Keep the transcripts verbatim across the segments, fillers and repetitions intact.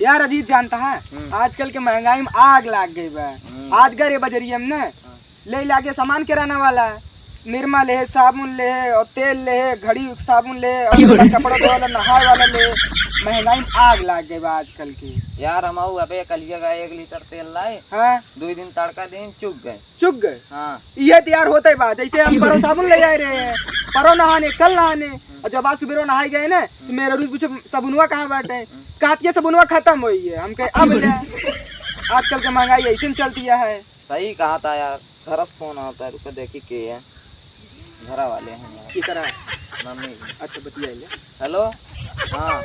यार अजीत, जानता है, हम्म। आजकल के महंगाई में आग लाग गई बा। हम्म। आज गए रे बजरिया में ना, हाँ। ले लागे सामान किराना वाला, निरमा ले, साबुन ले और तेल ले, घड़ी साबुन ले और कपड़ा धोए वाला, नहाए वाला ले। महंगाई में आग लाग गई बा आजकल के। यार हम अबे कलिया गए एक लीटर तेल लाए, हाँ। दो दिन तड़का दिन चुक गए। चुक गए। हाँ। इहे तो यार होते बा, जैसे हम परौ साबुन ले आए रहे, परौ नहाने, कल नहाने, और जब आज सुबेरो नहाए गए ना, तो मेहरारू पूछे, "साबुनवा कहाँ बाटे?" कहत के, "साबुनवा खत्म होई है।" हम कहे, "अब ले।" आजकल के महंगाई ऐसे में चलती है। सही कहा था यार, घर से फोन आता है, रुको देखी के है, घरा वाले हैं यार। की तरह? मम्मी। अच्छा, बतिया ले। हेलो, हाँ,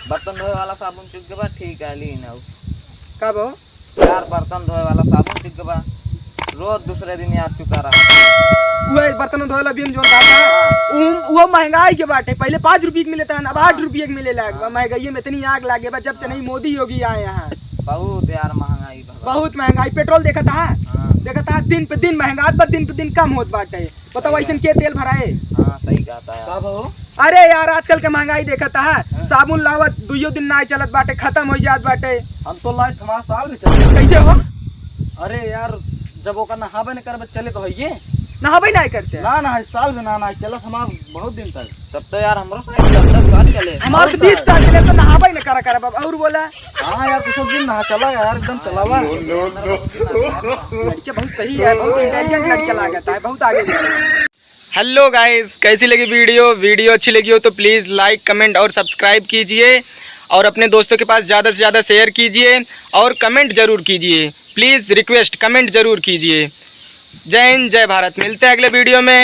बर्तन धोए वाला साबुन चुक गवा, ठीक है, ली ना। का बो? यार, बर्तन धोए वाला साबुन चुक बा, रोज दूसरे दिन यार चुका रहा। उहे बर्तन धोए वाला बिन जोन कहा था, हाँ। उ-, वो महंगाई के बाटे, पहले पाँच रुपये के मिले था, अब आठ रुपये के मिले लाग बा। हाँ। महंगाई में इतनी आग लागे बा, जब से हाँ। नहीं मोदी योगी आए हैं। बहुत यार महंगाई भगवान। बहुत महंगाई, पेट्रोल देखा था, हाँ। देखा था, दिन पे दिन महंगा बा, दिन पे दिन कम होत बाटे। बताओ, सही ऐसन बात। के तेल भराए? हाँ, सही कहा था यार। का भाव? अरे यार, आजकल के महंगाई देखत है, हाँ। साबुन लावत दुइयो दिन नाय चलत बाटे, खत्म हो जात बाटे। हम तो लाए हमारा साल भी चल। कैसे हो? अरे यार, जब ओकर नहाबे न करबे, चले तो हइये। नहाबे नाय करते? ना, ना, साल भी ना, ना चलत हमार बहुत दिन तक। तब तो यार, हमरो साइड चलत, साल चले। हमार तो बीस साल चले, तो नहाबे न करा, करब अब, और बोला। हाँ यार, कुछ दिन नहा चला यार, एकदम चलावा। No, no, no। लड़के बहुत सही है, बहुत intelligent लड़के लागत है, बहुत आगे जा रहे हैं। हेलो गाइस, कैसी लगी वीडियो? वीडियो अच्छी लगी हो तो प्लीज़ लाइक, कमेंट और सब्सक्राइब कीजिए और अपने दोस्तों के पास ज़्यादा से ज़्यादा शेयर कीजिए और कमेंट ज़रूर कीजिए। प्लीज़ रिक्वेस्ट, कमेंट ज़रूर कीजिए। जय हिंद, जय भारत। मिलते हैं अगले वीडियो में।